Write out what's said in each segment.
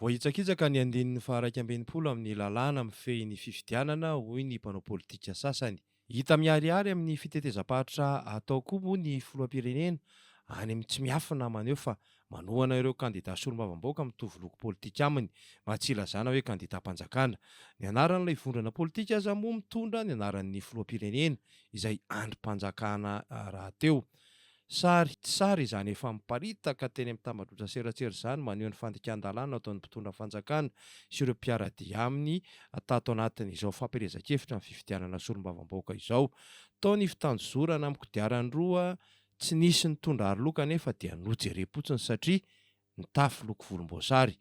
Voahitsakitsaka ny andininy faha-61 amin'ny lalàna mifehy ny fifidianana, hoy ny mpanao politika sasany. Hita miharihary amin'ny fitetezam-paritra atao koa moa ny filoham-pirenena any amin'ny tsy miafina maneho fa manohana ireo kandida solombavambahoaka mitovy loko politika aminy, mba tsy hilazana hoe kandidam-panjakana. Ny anaran'ilay vondrona politika aza moa mitondra ny anaran'ny filoham-pirenena, izay andrim-panjakana rahateo. Sary tsy sary izany efa miparitaka teny amin'ny tambajotra serasera izany maneho ny fandikan-dalàna ataon'ny mpitondra fanjakana sy ireo mpiara-dia aminy tato anatin'izao fampielezan-kevitra ny fifidianana solombavambahoaka izao. Tao ny fitanjozorana amin'ny kodiaran-droa tsy nisy nitondra aroloha kanefa dia nojerem-potsiny satria nitafy loko volomboasary.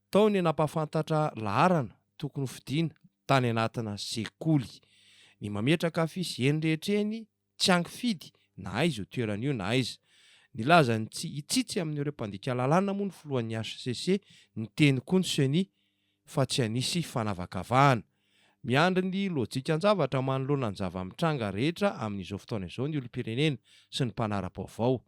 Tao ny nampahafantatra laharana tokony hofidiana tany anatina sekoly. Ny mametraka afisy eny rehetra eny Tsy ankifidy na aiza io toerana io na aiza. Nilaza ny tsy hitsitsy amin'ireo mpandika lalàna moa ny filohan'ny hcc, niteny koa ny ceni fa tsy hanisy fanavakavahana. Miandry ny lojikan-javatra manoloana ny zava-mitranga rehetra amin'izao fotoana izao ny olom-pirenena sy ny mpanara-baovao.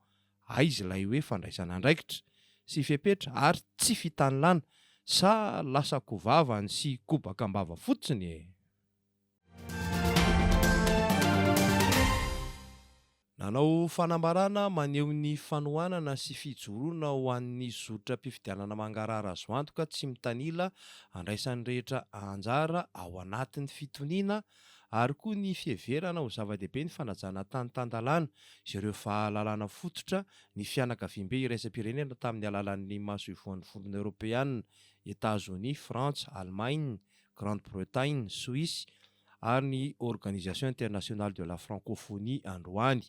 Aiza ilay hoe fandraisana andraikitra sy fepetra ary tsy fitanilana sa lasa kovavany sy kobaka am-bava fotsiny e? Nanao fanambarana maneho ny fanohanana sy fijoroana ho an'ny zotram-pifidianana mangarahara azo antoka tsy mitanila andraisan'ny rehetra anjara ao anatin'ny fitoniana ary koa ny fiheverana ho zava-dehibe ny fanajana tany tan-dalàna sy ireo fahalalana fototra ny fianakaviambe iraisam-pirenena tamin'ny alalan'ny masoivohon'ny Vondrona Eoropeana, Etazonia, Frantsa, Alemaina, Grande Bretagne, Soisy ary ny Organisation Internationale de la Francophonie androany.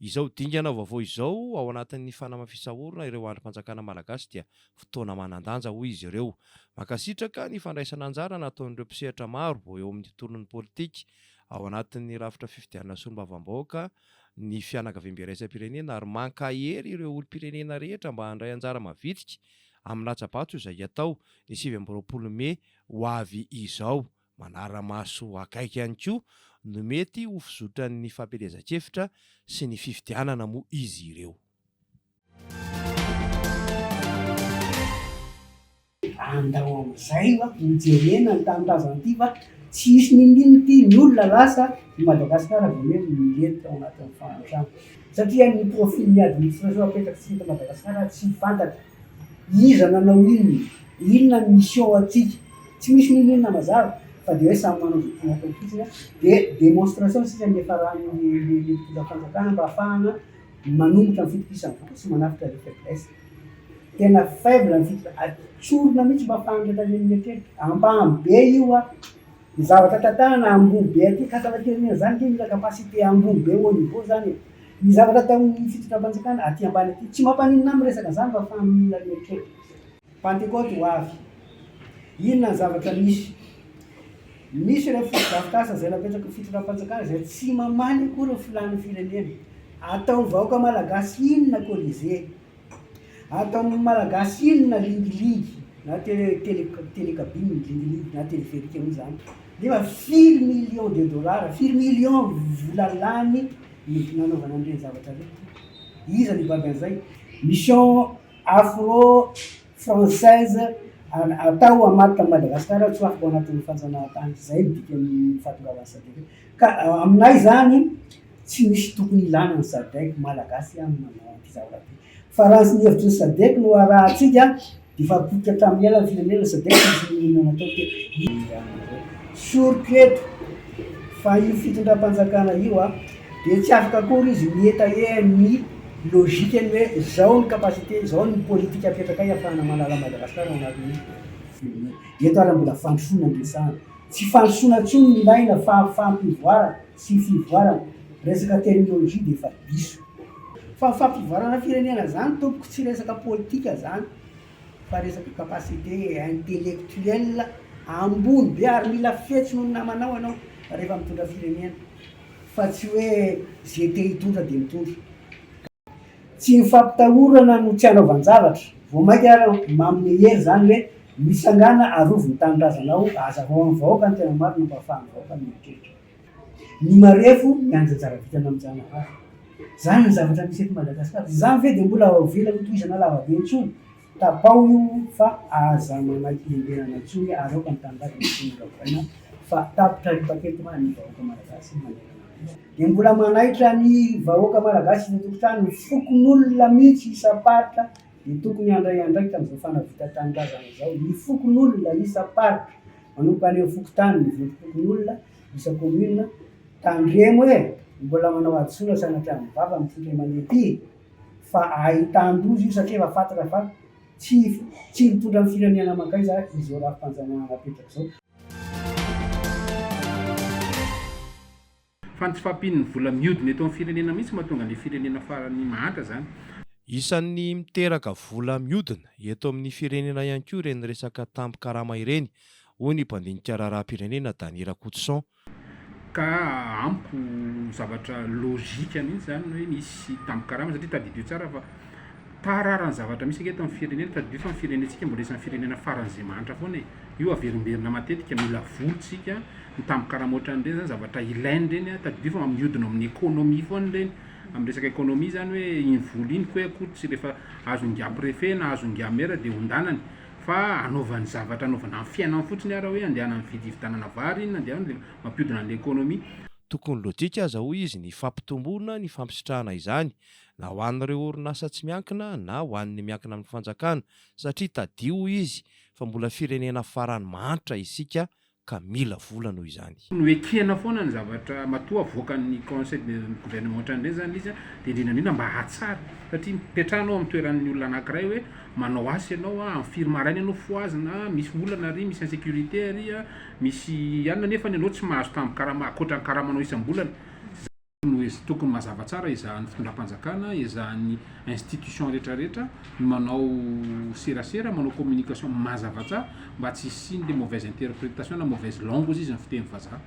Izao dingana vaovao izao ao anatin'ny fanamafisa-orina ireo andrim-panjakana malagasy dia fotoana manan-danja hoy izy ireo. Mankasitraka ny fandraisana anjara nataon'ireo mpisehatra maro eo amin'ny tontolon'ny politika ao anatin'ny rafitra fifidianana solombavambahoaka ny fianakaviambe iraisam-pirenena ary mankahery ireo olom-pirenena rehetra mba handray anjara mavitrika amin'ny latsa-bato izay hatao ny 29 mey ho avy izao. Manara-maso akaiky ihany koa no mety ho fizotran'ny fampielezan-kevitra sy ny fifidianana moa izy ireo. Andao amin'izay hoa hojerena ny tanindrazana ity fa tsy hisy n'inon'inona ity, ny olona lasa i Madagasikara vao hoe milentika ao anatin'ny fahantrana satria ny profil ny administration apetrakitsika eto Madagasikara tsy fantatra, iza nanao inona, inona ny mission antsika, tsy misy n'inon'inona mazava fa dia hoe samy manao izay tiany atao fotsiny dia démonstration sisa ny niafaran'ny mpitondra fanjakana mba hahafahana Manomboka ny fitokisan'ny voka sy manafika le faiblesse. Tena faible ny fitokisan, tsorina mihitsy mba afahan'ny rehetra rehetra mieritreritra. Ampahany be io a! Ny zavatra tantanana ambony be aty, karazana-pirenena zany nge mila capacité ambony be haut niveau zany e! Ny zavatra ataon'ny fitondram-panjakana aty ambany aty, tsy mampaninona ahy miresaka an'zany mba afahan'ny olona mieritreritra. Pantekoty ho avy. Inona ny zavatra misy? Misy ireo fotodrafitrasa izay napetraky ny fitondram-panjakana izay tsy mamaly akory ny filàn'ny firenena. Ataon'ny vahoaka malagasy inona Colisée? Ataon'ny malagasy inona lingilingy na tele tele télécabine lingilingy na téléphérique moa izany? Nefa firy millions de dollars, firy millions vola lany no nanaovana an'ireny zavatra ireny? Iza no hibaby an'izay? Mission Afro française atao hamaritra an'i Madagasikara tsy ho afaka ao anatin'ny fanjanahantany, izay no dikan'ny fahatongavan'ny Sadec. Ka aminay izany tsy misy tokony ilana ny Sadec, Malagasy ihany no manao an'ity zavatra ity. Fa raha ny hevitry ny Sadec no arahantsika dia efa potika hatramin'ny ela ny firenena, Sadec tsy nisy n'inon'inona natao teo. Soriko eto fa io fitondram-panjakana io an, Dia tsy afaka akory izy mi-etayer ny logique-ny hoe izao ny capacité, izao ny politique apetrakay ahafahana manala an'i Madagasikara ao anatin'ny firenena. Eto ary mbola fandrosoana no resahana. Tsy fandrosoana intsony no ilaina fa fampivoarana sy fivoarana. Resaka terminologie dia efa diso. Fa fampivoarana firenena zany tompoko tsy resaka politika zany fa resaka capacité intellectuelle ambony be ary mila fetsy noho ny namanao ianao rehefa mitondra firenena. Fa tsy hoe ze te hitondra dia mitondra. Tsy ny fampitahorana no tsy anaovan-javatra, vao mainka ary manome hery izany hoe mitsangàna arovy ny tanindrazanao, hazavao amin'ny vahoaka ny tena marina mba ahafahan'ny vahoaka mieritreritra. Ny marefo miandry anjara vintana amin-janahary. Izany ny zavatra misy eto Madagasikara. Izany ve dia mbola avela hotohizana lavabe intsony? Tapaho io fa aza manaiky lembenana intsony ary aoka ny tanindrazana tsy ho ravina fa tapitra ripaka eto ny vahoaka malagasy manerana ny nosy. Dia mbola manaitra ny vahoaka malagasy isan-tokotrano, ny fokonolona mihitsy isam-paritra dia tokony handray andraikitra amin'izao fanavitan-tanindrazana izao. Ny fokonolona isam-paritra, manomboka any amin'ny fokontany, ny vondrom-pokonolona isan-commune, tandremo e! Mbola manao hadisoana sanatria amin'ny vava amin'ity indray mandeha ity fa ahitan-doza io satria efa fantatra fa tsy tsy mitondra ny firenena mankaiza izao rafi-panjanahana apetraka izao. Fa ny tsy fahampian'ny vola mihodina eto amin'ny firenena mihitsy mahatonga an'ilay firenena farany mahantra izany. Isan'ny miteraka vola mihodina eto amin'ny firenena ihany koa ireny resaka tambin-karama ireny, hoy ny mpandinika raharaham-pirenena Dany Rakotoson. Ka amiko zavatra logique mihitsy izany ny hoe misy tambin-karama satria tadidio tsara fa tara ary ny zavatra misy ange eto amin'ny firenena, tadidio fa ny firenentsika mbola isan'ny firenena faran'izay mahantra foana e, io averimberina matetika, mila vola isika, ny tambin-karama ohatran'ireny zany zavatra ilaina ireny an, tadidio fa mihodina ao amin'ny économie foana ireny, amin'ny resaka économie zany hoe iny vola iny koa akory tsy rehefa azon'ingahy préfet na azon'ingahy maire dia ondanany fa anaovany zavatra anaovana amin'ny fiainany fotsiny ara hoe andehanany mividy hividianana vary iny na andehanany dia mampihodina an'ilay économie. Tokony lojika aza hoy izy ny fampitomboana ny fampisitrahana izany na ho an'ireo orinasa tsy miankina na ho an'ny miankina amin'ny fanjakana satria tadidio hoy izy fa mbola firenena farany mahantra isika ka mila vola noho izany. No ekena foana ny zavatra matoa avoakan'ny conseil de gouvernement ohatran'ireny zany ilay izy dia indrindra indrindra mba hahatsara satria mipetraha anao amin'ny toeran'ny olona anankiray hoe manao asa ianao a, amin'ny firy maraina ianao fohazina, misy olana ary, misy insécurité ary a, misy anona nefa ianao tsy mahazo tambin-karama ankoatra ny karamanao isam-bolana. No tokony mazava tsara ezahan'ny fitondram-panjakana, ezahan'ny institution rehetra rehetra ny manao serasera, manao communication mazava tsara mba tsy hisian'le mauvaise interpretation na mauvaise langue hozy izy ny fiteny vazaha.